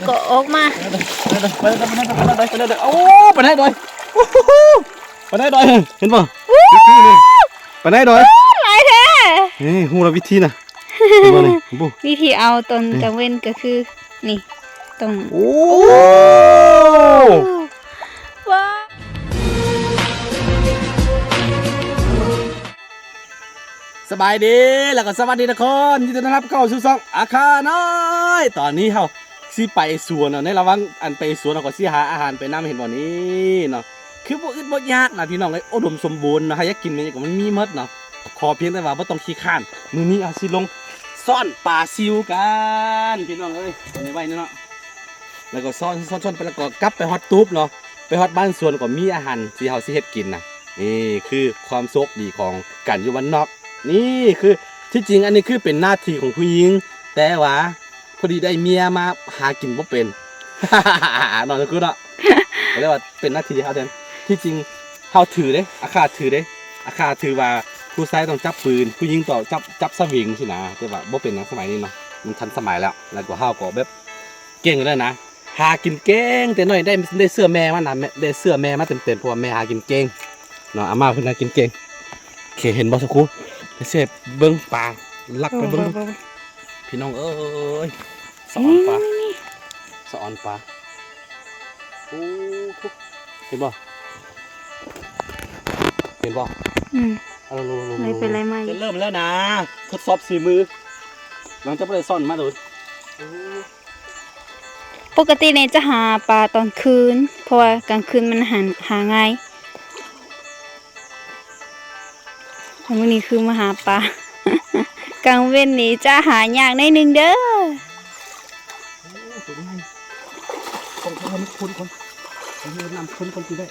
ກໍອອກມາ ໄປເດີ ໄປເດີ ໂອ້ ໄປໄດ້ດອຍ ໂອ້ໂຫ ໄປໄດ້ດອຍ ເຫັນບໍ່? ໄປໄດ້ດອຍ ຫຼາຍແທ້ ເອີ ຮູ້ລະວິທີນະ ເຫັນບໍ່ນີ້? ວິທີເອົາຕອນກາງເວັນກໍຄືນີ້ ຕ້ອງ ໂອ້ ວ້າວ ສະບາຍດີ ແລ້ວກໍສະຫວັດດີທຸກຄົນ ຍິນດີຕ້ອນຮັບເຂົ້າສູ່ຊ່ອງອາຄານ້ອຍ. ຕອນນີ້ເຮົາຊິໄປສວນເນາະ ໃນລະຫວ່າງອັນໄປສວນເຮົາກໍຊິຫາອາຫານໄປນຳ ເຫັນບໍ່ນີ້ເນາະ ຄືບໍ່ອຶດບໍ່ຢາກນະພີ່ນ້ອງເອີຍ ອຸດົມສົມບູນເນາະ ໃຜຢາກກິນແມ່ນຫຍັງກໍມັນມີໝົດເນາະ ຂໍພຽງແຕ່ວ່າບໍ່ຕ້ອງຂີ້ຄ້ານ. ມື້ນີ້ເຮົາຊິລົງຊ້ອນປາຊິວກັນພີ່ນ້ອງເອີຍ ໃນໄວ້ນີ້ເນາະ ແລ້ວກໍຊ້ອນ ຊ້ອນ ຊ້ອນໄປ ແລ້ວກໍກັບໄປຮອດຕູບເນາະ ໄປຮອດບ້ານສວນກໍມີອາຫານທີ່ເຮົາຊິເຮັດກິນນະ. ນີ້ຄືຄວາມໂຊກດີຂອງການຢູ່ບ້ານນອກ ນີ້ຄື ທີ່ຈິງອັນນີ້ຄືເປັນໜ້າທີ່ຂອງຜູ້ຍິງ ແຕ່ວ່າພໍດີໄດ້ເມຍມາຫາກິນບໍ່ເປັນ ເນາະ ຄືເນາະ ກໍເລີຍວ່າເປັນໜ້າທີ່ເຮົາແທນ. ທີ່ຈິງເຮົາຖືເດ້ ອາຄາຖືເດ້ ອາຄາຖືວ່າຜູ້ຊາຍຕ້ອງຈັບປືນ ຜູ້ຍິງຕ້ອງຈັບ ຈັບສະວິງຊີ້ນະ ແຕ່ວ່າບໍ່ເປັນຫຍັງ ສະໄໝນີ້ເນາະ ມັນທັນສະໄໝແລ້ວ ແລ້ວກໍເຮົາກໍແບບ ເກັ່ງຢູ່ແລ້ວນະ ຫາກິນເກັ່ງ ແຕ່ນ້ອຍໄດ້ ໄດ້ເຊື້ອແມ່ມານະ ໄດ້ເຊື້ອແມ່ມາເຕັມໆ ເພາະວ່າແມ່ຫາກິນເກັ່ງເນາະ ອາມ່າເພິ່ນຫາກິນເກັ່ງ. ໂອເຄ ເຫັນບໍ່ຊະຄູ ໄປເສບເບິ່ງປາ ລັກໄປເບິ່ງ ເບິ່ງ ພີ່ນ້ອງເອີຍ ສະອອນປາ ສະອອນປາ ໂອ້ ເຫັນບໍ່? ເຫັນບໍ່? ອືມ ເອົາ ໄລ່ໄປໄລ່ມາ ຈະເລີ່ມແລ້ວນະ ທົດສອບສີມື ຫຼັງຈາກບໍ່ໄດ້ຊ້ອນມາໂດນ. ປົກກະຕິນີ້ຈະຫາປາຕອນຄືນ ເພາະວ່າກາງຄືນມັນຫາ ຫາງ່າຍ. ແຕ່ມື້ນີ້ຄືມາຫາປາ ກາງເວັນນີ້ຈະຫາຍາກໜ້ອຍໜຶ່ງເດີ. ໂອ້ ຕົວໃຫຍ່ ຕ້ອງເອົາໃຫ້ມັນຄົນກ່ອນ ໃຫ້ນ້ຳຄົນກ່ອນຈຶ່ງໄດ້.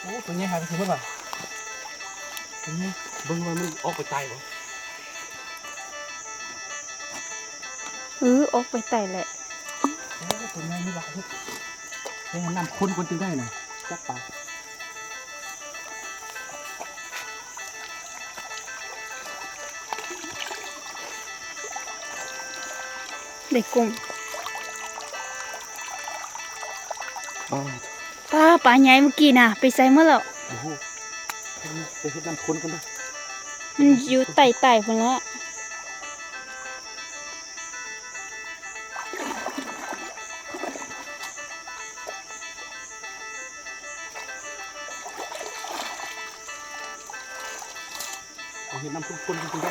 ໂອ້ ຕົວໃຫຍ່ຫາຍໄປໃສໝົດຫວາ? ຕົວໃຫຍ່ ເບິ່ງວ່າມັນອອກໄປໃຕ້ບໍ່? ເອີ ອອກໄປໃຕ້ແຫຼະ. ໂອ້ ຕົວໃຫຍ່ມີຫຼາຍເດ້ ໃຫ້ນ້ຳຄົນກ່ອນຈຶ່ງໄດ້ນະ ຈັບປາ. ໄດ້ກຸ້ງ ປາ ປາ ປາໃຫຍ່ມື້ກີ້ນະ ໄປໃສໝົດແລ້ວ? ໂອ້ໂຫ ໄປເຮັດນ້ຳຄົນກ່ອນເດີ ມັນຢູ່ໃຕ້ໆພຸ້ນລະ. ເອົາເຮັດນ້ຳຄົນໆ ເຮັດຈັ່ງໃດ?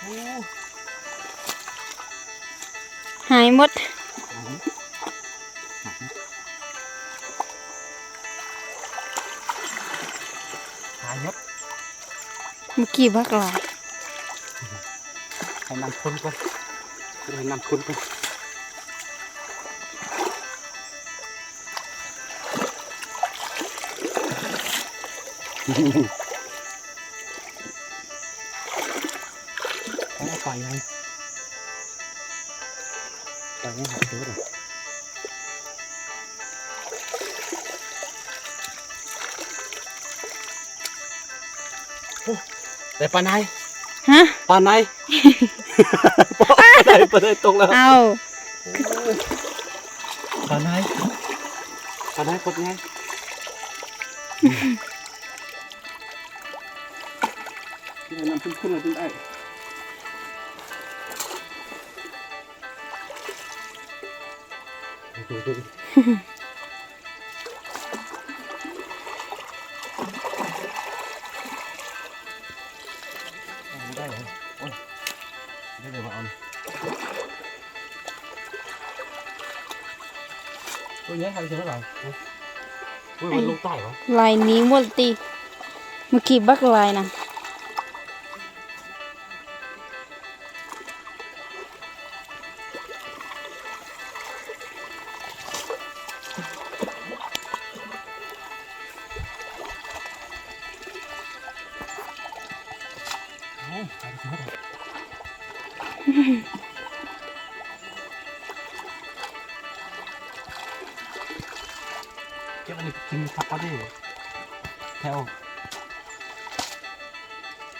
ໂອ້ ຫາຍໝົດ ຫາຍໝົດ ຫາຍໝົດ. ເມື່ອກີ້ບັກຫຼາຍ ໃຫ້ນ້ຳຄົນກ່ອນ ໃຫ້ນ້ຳຄົນກ່ອນ. ໂອ້ ປາໃຫຍ່ ປາໃຫຍ່ ຫາເຈີແລ້ວ. ໂອ້ ໄດ້ປານາຍ ຮະ? ປານາຍ ປານາຍ ປານາຍຕົກແລ້ວ. ເອົ້າ ປານາຍ ປານາຍໂຄດໃຫຍ່. ກິນນ້ຳເພິ່ນໆ ແລ້ວຈຶ່ງໄດ້. ໄດ້ເລີຍ ໂອ້ຍ ໄດ້ເລີຍວ່າເອົາ ໂອ້ຍ ໃຫຍ່ຄັກເຊີຍຫຼາຍ. ໂອ້ຍ ມັນລົງໃຕ້ຫວາ? ລາຍນີ້ໝົດຕິ ເມື່ອກີ້ບັກຫຼາຍນະ. ເອົາ ໄປເຖາະ. ໂອ້ ໄປເຖາະ. ອັນນີ້ກິນຄັກກວ່າເດ້ ແຖວ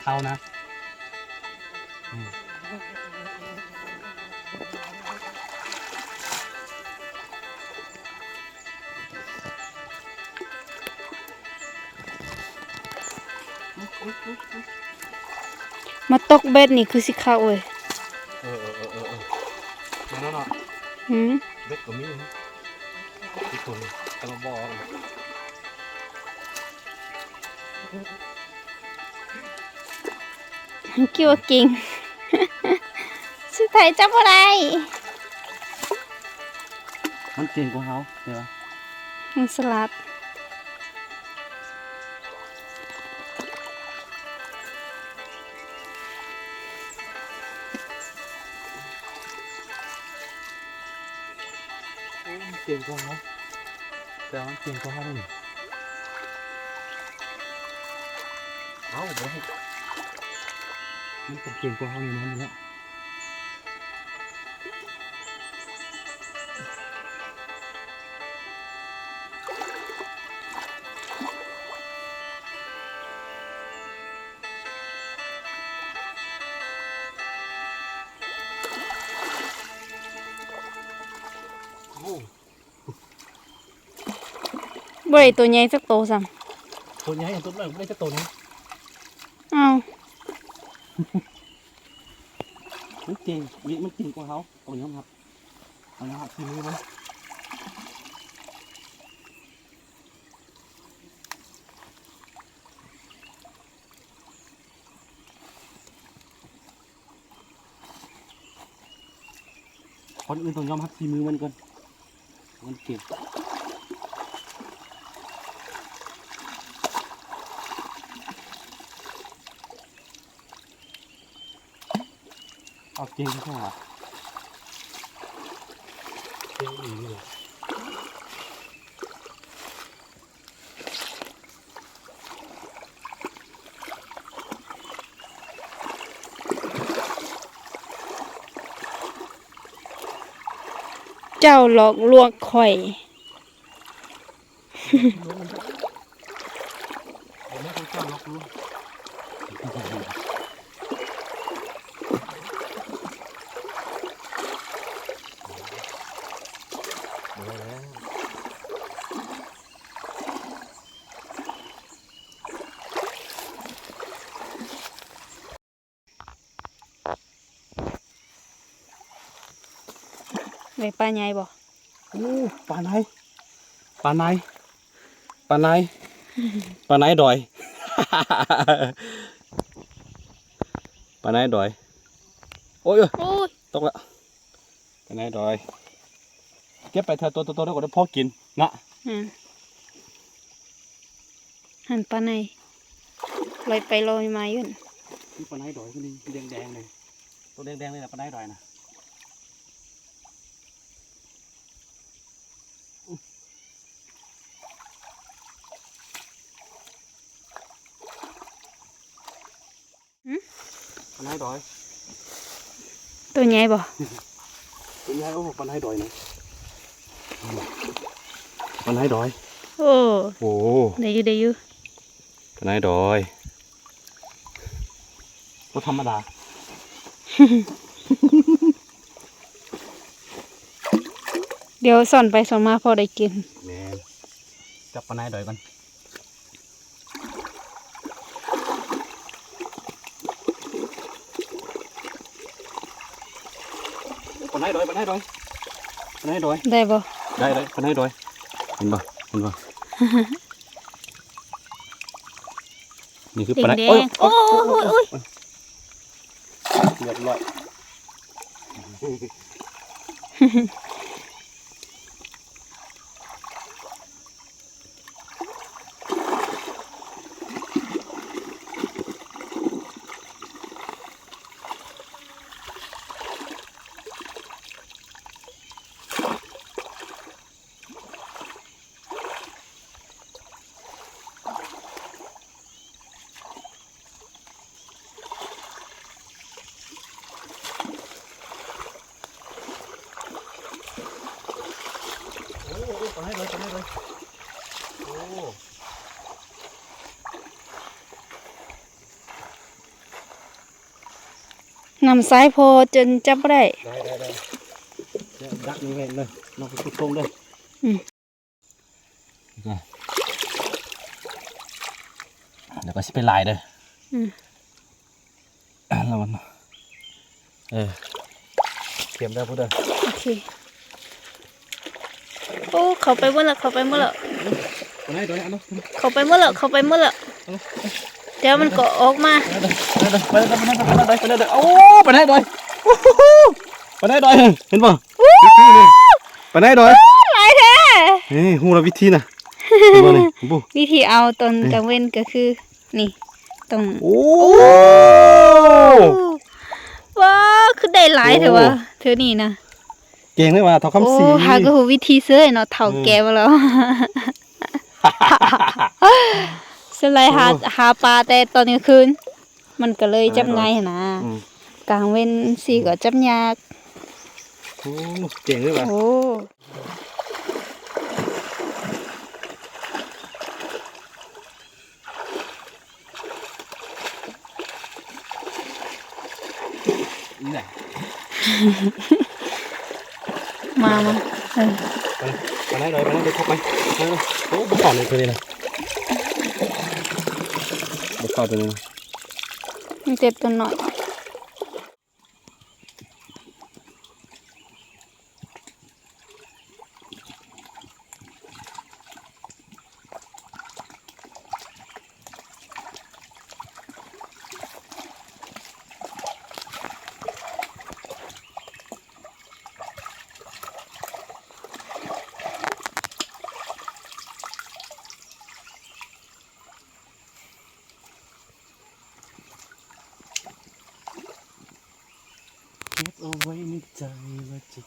ເຂົ້ານະ ນີ້ ມາຕົກເບັດນີ້ຄືຊິຄັກເວີຍ. ເອີໆໆໆ ແມ່ນແລ້ວເນາະ. ຫືມ ເບັດກໍມີ ທຸກຄົນ ແຕ່ວ່າບໍ່ ຄິດວ່າເກັ່ງ ສຸດທ້າຍຈັບບໍ່ໄດ້ ມັນເກັ່ງກວ່າເຮົາ ແຕ່ວ່າ ມັນສະຫຼາດ. ໂອ້ ມັນເກັ່ງກວ່າເຮົາ ແຕ່ວ່າມັນເກັ່ງກວ່າເຮົານີ້ ເອົ້າ ບໍ່ ມັນຕ້ອງເກັ່ງກວ່າເຮົາແນ່ນອນຢູ່ແລ້ວ. ໂອ້ ບໍ່ໄດ້ໂຕໃຫຍ່ຈັກໂຕຊ້ຳ. ໂຕໃຫຍ່ ອັນໂຕນ້ອຍບໍ່ໄດ້ຈັກໂຕນະ. ອ້າວ ມັນເກັ່ງ ເວະ ມັນເກັ່ງກວ່າເຮົາ ຕ້ອງຍອມຮັບ ຕ້ອງຍອມຮັບຝີມືມັນ. ກ່ອນອື່ນຕ້ອງຍອມຮັບຝີມືມັນກ່ອນ ມັນເກັ່ງ. ເອົາເກັ່ງເທົ່າຫວາ ເກັ່ງອີ່ຫຼີນີ້. ເຈົ້າຫຼອກລວງຂ້ອຍ. ໄດ້ປາໃຫຍ່ບໍ່? ໂອ້ ປາໄນ ປາໄນ ປາໄນ ປາໄນດອຍ ປາໄນດອຍ. ໂອ້ຍ ໂອ້ຍ ໂອ້ຍ ຕົກລະ. ປາໄນດອຍ ເກັບໄປເທື່ອໂຕໆ ແລ້ວກໍໄດ້ພໍກິນເນາະ. ອືມ ຫັ້ນປາໄນ ລອຍໄປລອຍມາຢູ່ຫັ້ນ. ມີປາໄນດອຍຕົວໜຶ່ງແດງໆ ນີ້ ຕົວແດງໆ ນີ້ລະປາໄນດອຍນະ. ຫືມ? ປາໄນດອຍ ໂຕໃຫຍ່ບໍ່? ໂຕໃຫຍ່. ໂອ້ ປາໄນດອຍນະ ປາໄນດອຍ. ໂອ້ ໂອ້ ໄດ້ຢູ່ ໄດ້ຢູ່. ປາໄນດອຍ ບໍ່ທຳມະດາ. ດຽວສ່ອນໄປສ່ອນມາພໍໄດ້ກິນ. ແມ່ນ ຈັບປາໄນດອຍກ່ອນ. ປາໄນດອຍ ປາໄນດອຍ ປາໄນດອຍ. ໄດ້ບໍ່? ໄດ້ ໄດ້ ປາໄນດອຍ. ເຫັນບໍ່? ເຫັນບໍ່? ນີ້ຄືປາໄນ. ແດງໆ ໂອ້ຍ ໂອ້ຍ ໂອ້ຍ ໂອ້ຍ ໂອ້ຍ ລຽບຮ້ອຍ. ໂອ້ ໂອ້ ປາໄນດອຍ ປາໄນດອຍ. ນ້ຳໃສພໍຈົນຈັບບໍ່ໄດ້. ໄດ້ ໄດ້ ໄດ້ ດຽວດັກນີ້ໄວ້ເດີ ນ້ອງໄປຂຸດໂພງເດີ. ອືມ ດຽວກໍຊິໄປຫຼາຍເດີ. ອືມ ລະວັງ ເອີ ເຄັມເດີ ພຸ້ນເດີ. ໂອເຄ. ໂອ້ ເຂົ້າໄປໝົດແລ້ວ ເຂົ້າໄປໝົດແລ້ວ ໄປໄດ້ ໄປໄດ້ ເອົາ ເຂົ້າໄປໝົດແລ້ວ ເຂົ້າໄປໝົດແລ້ວ. ເອົາ ດຽວມັນກໍອອກມາ. ໄປເດີ ໄປເດີ ໄປເດີ ໄປເດີ ໄປເດີ ໂອ້ ໄປໄດ້ດອຍ ໄປໄດ້ດອຍ ເຫັນບໍ່? ໂອ້ ໄປໄດ້ດອຍ ຫຼາຍແທ້. ເອີ ຮູ້ລະວິທີນະ ເຫັນບໍ່ນີ້? ບໍ່ ວິທີເອົາຕອນ ເອີ ກາງເວັນກໍຄື ນີ້ ຕ້ອງ ໂອ້ ໂອ້ ວ້າວ ຄືໄດ້ຫຼາຍແທ້ວ່າ ໂອ້ ເທື່ອນີ້ນະ. ເກັ່ງເລີຍວ່າ ທ້າວຄຳສີ. ໂອ້ ຫາກໍຮູ້ວິທີເສີຍເນາະ ເຖົ້າ ອືມ ແກ່ມາແລ້ວ. ສ່ວນຫຼາຍຫາ ໂອ້ ຫາປາແຕ່ຕອນກາງຄືນ ມັນກໍເລີຍຈັບງ່າຍຫັ້ນນະ. ອືມ ກາງເວັນຊີ້ກໍຈັບຍາກ. ໂອ້ ເກັ່ງເລີຍວ່າ. ໂອ້ ນີ້ນະ ມາ ມາ ເອີ ໄປ ໄປໄດ້ດອຍ ໄປໄດ້ດອຍ ເຂົ້າໄປ ໄປເລີຍ. ໂອ້ ບໍ່ເຂົ້າເລີຍຕົວນີ້ນະ ບໍ່ເຂົ້າຕົວນີ້ນະ ມີແຕ່ຕົວນ້ອຍ. ເກັບເອົາໄວ້ໃນໃຈວ່າຈະ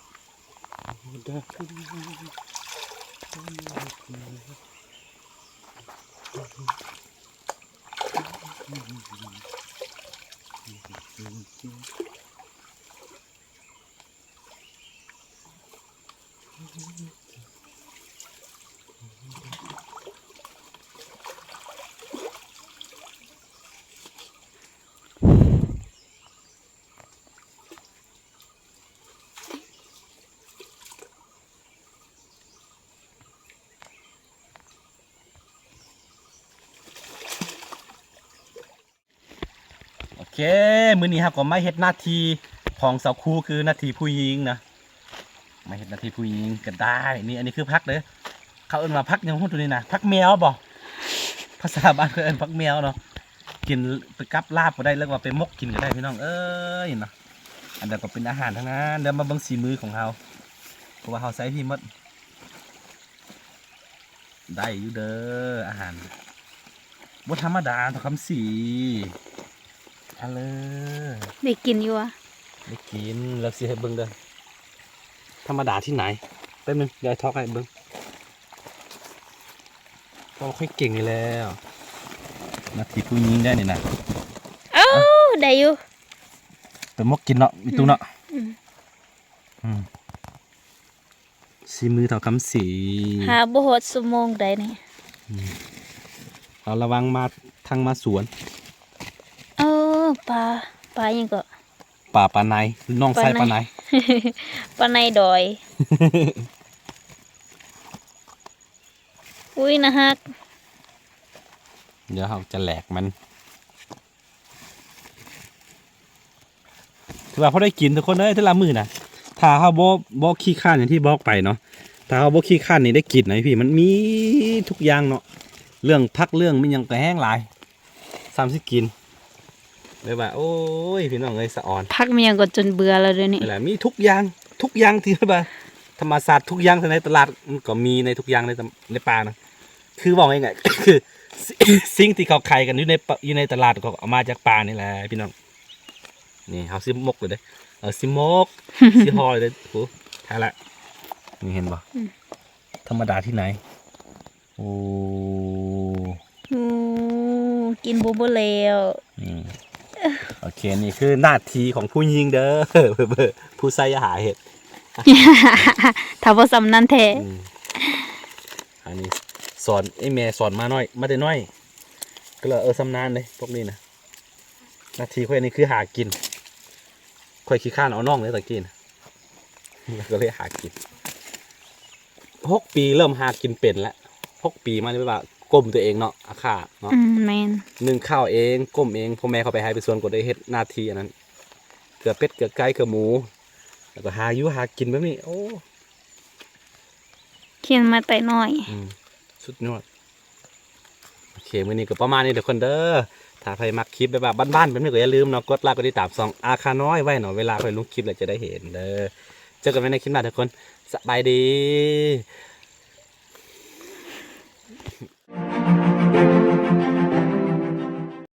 ບໍ່ໄດ້. ໂອເຄ ມື້ນີ້ເຮົາກໍມາເຮັດໜ້າທີ່ຂອງສາວຄູ ຄືໜ້າທີ່ຜູ້ຍິງນະ ມາເຮັດໜ້າທີ່ຜູ້ຍິງກໍໄດ້. ນີ້ ອັນນີ້ຄືຜັກເດີ ເຂົາເອີ້ນວ່າຜັກຫຍັງຮູ້ໂຕນີ້ນະ ຜັກແມວບໍ? ພາສາບ້ານເຂົາເອີ້ນຜັກແມວເນາະ. ກິນໄປກັບລາບກໍໄດ້ ຫຼືວ່າໄປໝົກກິນກໍໄດ້ ພີ່ນ້ອງເອີຍເນາະ. ອັນໃດກໍເປັນອາຫານທັງນັ້ນ. ດຽວມາເບິ່ງສີມືຂອງເຮົາ ເພາະວ່າເຮົາໃຊ້ພີ້ໝົດ. ໄດ້ຢູ່ເດີ ອາຫານບໍ່ທຳມະດາ ທ້າວຄຳສີ. ອາເລີ ໄດ້ກິນຢູ່ຫວາ? ໄດ້ກິນ ແລ້ວຊິໃຫ້ເບິ່ງເດີ. ທຳມະດາທີ່ໄຫນ? ແປັບໜຶ່ງ ດຽວໄອ້ທອກໃຫ້ເບິ່ງ. ໂອ້ ຂ້ອຍເກັ່ງນີ້ແລ້ວ ໜ້າທີ່ຜູ້ຍິງໄດ້ນີ້ນະ. ເອົ້າ ໄດ້ຢູ່ ໄປໝົກກິນເນາະ ອີ່ຕູ້ເນາະ. ອືມ ອືມ. ສີມືທ້າວຄຳສີ ຫາບໍ່ຮອດຊົ່ວໂມງໃດນີ້. ອືມ ເອົາລະວັງມາ ທັງມາສວນ. ເອີ ປາ ປາຫຍັງເກາະ? ປາ ປາໄນ ນ້ອງຊາຍປາໄນ ປາໄນດອຍ. ອຸ້ຍ ໜ້າຮັກ. ດຽວເຮົາຈະແຫຼກມັນ. ຖືວ່າພໍໄດ້ກິນທຸກຄົນເອີຍ ແຕ່ລະມື້ນະ ຖ້າເຮົາບໍ່ ບໍ່ຂີ້ຄ້ານຢ່າງທີ່ບອກໄປເນາະ. ຖ້າເຮົາບໍ່ຂີ້ຄ້ານນີ້ໄດ້ກິນນະພີ່ ມັນມີທຸກຢ່າງເນາະ. ເລື່ອງຜັກເລື່ອງມີຫຍັງກໍແຮງຫຼາຍ ສ່ຳຊິກິນ. ແບບວ່າ ໂອ້ຍ ພີ່ນ້ອງເອີຍ ສະອອນ ຜັກມີຫຍັງກໍຈົນເບື່ອແລ້ວດຽວນີ້. ນັ້ນແຫຼະ ມີທຸກຢ່າງ ທຸກຢ່າງທີ່ວ່າທຳມະຊາດ ທຸກຢ່າງທີ່ໃນຕະຫຼາດມັນກໍມີໃນທຸກຢ່າງໃນ ໃນປ່ານະ. ຄືເວົ້າງ່າຍໆ ຄື ສິ່ງທີ່ເຂົາຂາຍກັນຢູ່ໃນ ຢູ່ໃນຕະຫຼາດກໍເອົາມາຈາກປ່ານີ້ແຫຼະພີ່ນ້ອງ. ນີ້ເຮົາຊິໝົກເລີຍເດ້ ເອົາຊິໝົກ ຊິຫໍ່ເລີຍເດ້. ໂອ້ ຖ່າຍລະ ນີ້ເຫັນບໍ່? ອືມ ທຳມະດາທີ່ໄຫນ? ໂອ້ ໂອ້ ກິນບໍ່ເບິດແລ້ວ. ອືມ ໂອເຄ ນີ້ຄືໜ້າທີ່ຂອງຜູ້ຍິງເດີ ຜູ້ຊາຍຢ່າຫາເຮັດ ຖ້າບໍ່ສ່ຳນັ້ນແທ້. ອືມ ອັນນີ້ສອນ ເອີ ແມ່ສອນມານ້ອຍ ມາແຕ່ນ້ອຍ ກໍເລີຍ ເອີ ຊຳນານເດ້ພວກນີ້ນະ. ໜ້າທີ່ຂ້ອຍນີ້ຄືຫາກິນ ຂ້ອຍຂີ້ຄ້ານເອົານ້ອງເລີຍຕະກີ້ນະ ກໍເລີຍຫາກິນ ຫົກປີເລີ່ມຫາກິນເປັນແລ້ວ ຫົກປີມານີ້ແບບວ່າກົ້ມຕົວເອງເນາະ ອາຂ້າເນາະ ອືມ ແມ່ນ ໜຶ້ງເຂົ້າເອງ ກົ້ມເອງ ພໍ່ແມ່ເຂົາໄປໄຮ່ໄປສວນ ກໍໄດ້ເຮັດໜ້າທີ່ອັນນັ້ນ ເກືອເປັດເກືອໄກ່ເກືອໝູ ແລ້ວກໍຫາຢູ່ຫາກິນແບບນີ້ ໂອ້ ຂຽນມາແຕ່ນ້ອຍ ອືມ ສຸດຍອດ ໂອເຄ ມື້ນີ້ກໍປະມານນີ້ທຸກຄົນເດີ ຖ້າໃຜມັກຄລິບແບບວ່າບ້ານໆແບບນີ້ກໍຢ່າລືມເນາະ ກົດໄລກົດຕິດຕາມຊ່ອງອາຄານ້ອຍໄວ້ເນາະ ເວລາຂ້ອຍລົງຄລິບແລ້ວຈະໄດ້ເຫັນເດີ ເຈີກັນໃໝ່ໃນຄລິບໜ້າທຸກຄົນ ສະບາຍດີ.